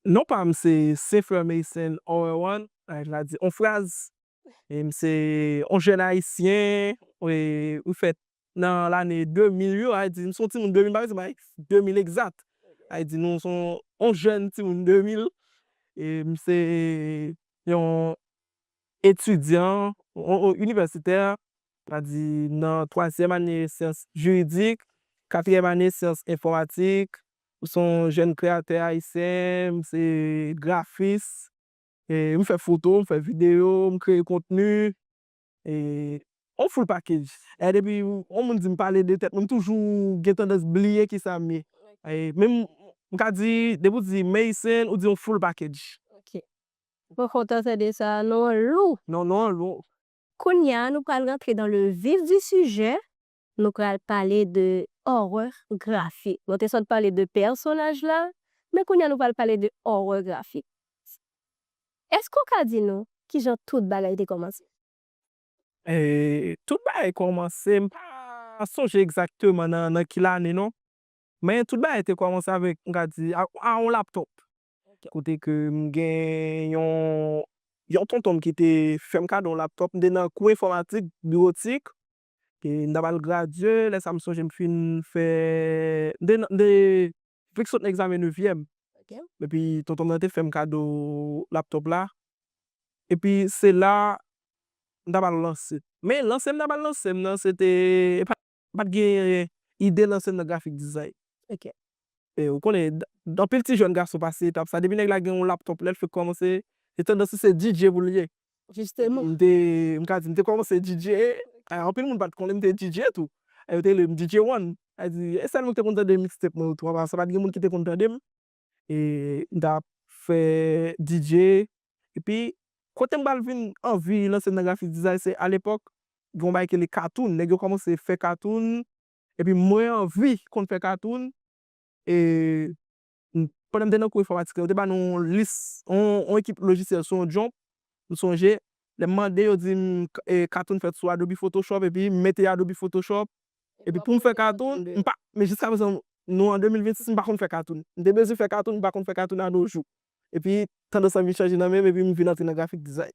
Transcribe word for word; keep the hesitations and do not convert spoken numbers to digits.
Non pa m se Saint Fleur Mason Horror One, sa vle di on fraz. E m se on jèn ayisyen, e, ou fèt nan lane de mil yo, sa vle di m se on timoun de mil, m pa bezwen bay de mil egzat. Sa vle di nou se on, on jèn timoun de mil. E m se yon etidyan, on, on, inivèsitè, sa vle di nan twazyèm ane syans jiridik, katriyèm ane syans enfòmatik, m se on jèn kreyatè ayisyen, m se grafis, e m fè foto, m fè videyo, m kreye kontni, e on full package. E depi yon moun di m pale de tèt mwen, m toujou gen tandans bliye kisa m ye. E menm, m ka di, depi w di Mason, ou di yon full package. Ok. Mwen kontan tande sa, non an lou. Non, non an lou. Kounye a, nou pral rantre dans le vif du sujet. Nou pral pale de horreur graphique. Nou te sot pale de pèsonaj la, men kounye a nou pral pale de horreur graphique. Èske w ka di nou kijan tout bagay te kòmanse? E, tout bagay kòmanse, m pa sonje egzakteman nan, nan ki lane non. Men tout bagay te kòmanse avèk, m ka di, a, a yon laptop. Kote ke m gen yon, yon tonton m ki te fè m kado yon laptop. M te nan kou enfòmatik, biwotik. E m t ap al gradye, lè sa m sonje m fin fè, m te, m te fèk sot nan egzamen nevyèm. Epi tonton m nan te fè m kado laptop la. Epi se la m t ap al lanse. Men lanse m t ap al lanse m nan, se te, e pa, pa t gen ide lanse m nan grafik dizay. E ou konnen, anpil ti jèn gason pase etap sa. Depi nèg la gen yon laptop, lè l fèk kòmanse, se tandans li se DJ pou l ye. Jisteman. M te, m ka di, m te kòmanse DJ. Anpil moun pa t konnen m te DJ tou. Yo te rele m DJ One. Sa di, e sèl moun ki te konn tande mixtape mwen yo tou. Apa sa, pa t gen moun ki te konn tande m. E m t ap fè DJ. Epi, kote m pral vin anvi lanse m nan grafik dizay, se alepòk, gen yon bagay ki rele katoun. Nèg yo kòmanse fè katoun. Epi mwen anvi konn fè katoun. E pandan m te nan kou enfòmatik la, yo te ba nou yon lis, yon, yon ekip lojisyèl sou yon jump. M sonje, lè m mande, yo di m, e, katoun fèt sou Adobe Photoshop, epi m mete Adobe Photoshop. Epi pou m fè katoun, m pa, men jiska prezan, nou an de mil vennsis, m pa konn fè katoun. M te bezwen fè katoun, m pa konn fè katoun a no jou. Epi, tandans lan vin chanje nan men m, epi m vin antre nan grafik dizay.